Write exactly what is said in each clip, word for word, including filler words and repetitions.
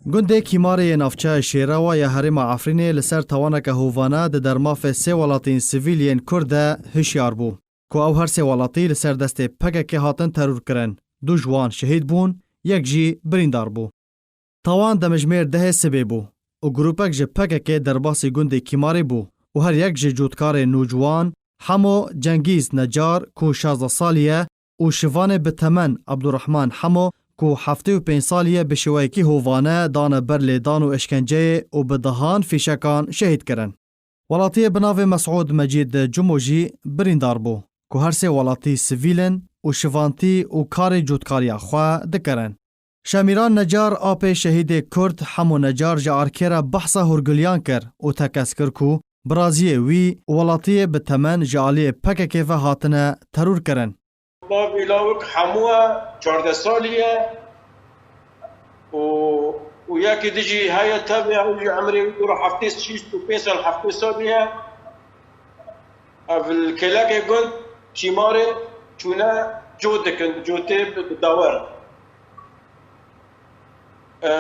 Gundê Kîmarê yê navçeya Şêrewa ya herêma Efrînê li ser tawaneke hovane di dermafê sê welatiyên sivîl yên Kurd de hişyar bû ku ew her sê welatî li ser destê P K K hatin teror kirin. Du ji wan şehîd bûn, yek jî birîndar bû. Tawan demijmêr dehê sibê bû û grûpek ji P K K derbasî gundê Kîmarê bû û her yek ji cotkarê nûciwan Hemo Cengîz Necar ku şazdeh salî ye û şivanê bi temen Abdurrahman Hemo ku heftê û pênc salî ye bi şêweyekî hovane dane ber lêdan û eşkenceyê û bi dehan fîşekan şehîd kirin. Welatiyê bi navê Mesûd Mecîd Cumo jî birîndar bû ku her sê welatî sivîl in û şivantî û karê cotkariya xwe dikirin. Şemîran Necar, apê şehîdê Kurd Hemo Necar ji arkê re behsa hûrgiliyan kir û tekez kir ku biraziyê wî û welatiyê bi temen ji aliyê P K K ve hatine teror kirin. Bavê lawik Hemo e, çardeh salî ye û, û yekî din jî heye tevî, ew jî emrê wî dûra heftê, şîst û pênc sal, heftê salî ye. Ev li kêlekê gund Kîmarê çûne cot dikin, cotê bi, bi dawer. E,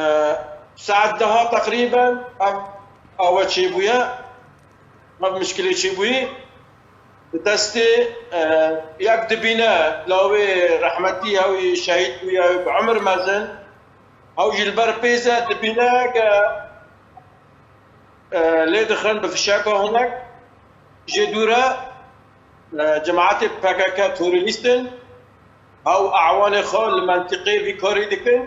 saet deha teqrîben ev awe çêbûye, ev mişkilê çêbûyî. Bi destê, e, yek dibîne lawê rehmetî, ew şehîd bûye, ew bi emir mezin, ew jî li ber pêz e, dibîne ke, e, lê dixin bi fişeka hinek. Jê dûre, e, cemaetê P K K terorîst in, ew ewanê xwe li mentiqê vî karî dikin.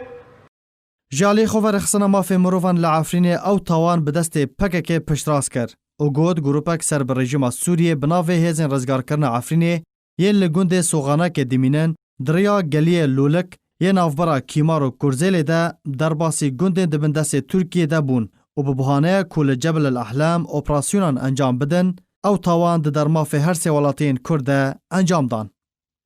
Ji aliyê xwe ve Rêxistina Mafê Mirovan li Efrînê ew tawan bi destê P K K piştrast kir û got, grûpek ser bi rejîma Sûriyê bi navê Hêzên Rizgarkirina Efrînê yên li gundê Soxanakê dimînin, di riya geliyê Lolik yê navbera Kîmar û Kurzêlê de derbasî gundên di bin destê Tirkiyê de bûn û bi buhaneya ku li Cebel el Ehlem operasyonan encam bidin, ew tawan di dermafê her sê welatiyên Kurd de encam dan.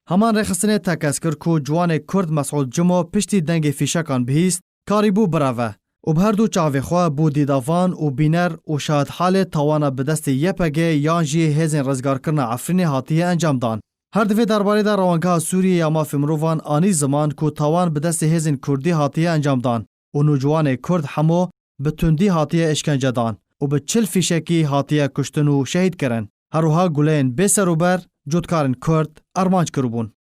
Heman rêxistinê tekez kir ku ciwanê Kurd Mesûd Cimo piştî dengê fîşekan bihîst, karîbû bireve û bi her du çavê xwe bû dîdavan û bîner û şahidhalê tawana bi destê Y P G yan jî Hêzên Rizgarkirina Efrînê hatiye encam dan. Her di vê derbarê de Rewangeha Sûriyê ya Mafê Mirovan anî ziman ku tawan bi destê hêzên Kurdî hatiye encam dan û nûciwanê Kurd Hemo bi tundî hatiye îşkence dan û bi çil fîşekî hatiye kuştin û şehîd kirin. Her wiha guleyên bêserûber cotkarên Kurd armanc kiribûn.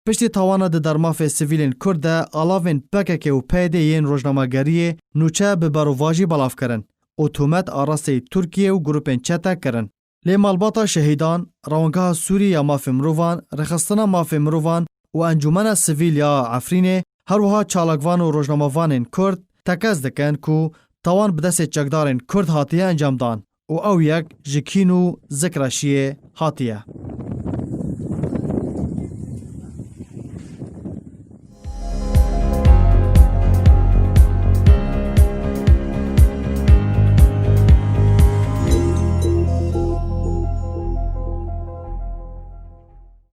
Piştî tawana di dermafê sivîlên Kurd de alavên P K K û P Y D yên rojnamegeriyê nûçe bi berovajî belav kirin û tohmet arasteyî Tirkiye û grûpên çete kirin. Lê malbata şehîdan, Rewangeha Sûrî ya Mafê Mirovan, Rêxistina Mafê Mirovan û Encûmena Sivîl ya Efrînê, her wiha çalakvan û rojnamevanên Kurd tekez dikin ku tawan bi destê çekdarên Kurd hatiye encam dan û ew yek ji kîn û zikreşiyê hatiye.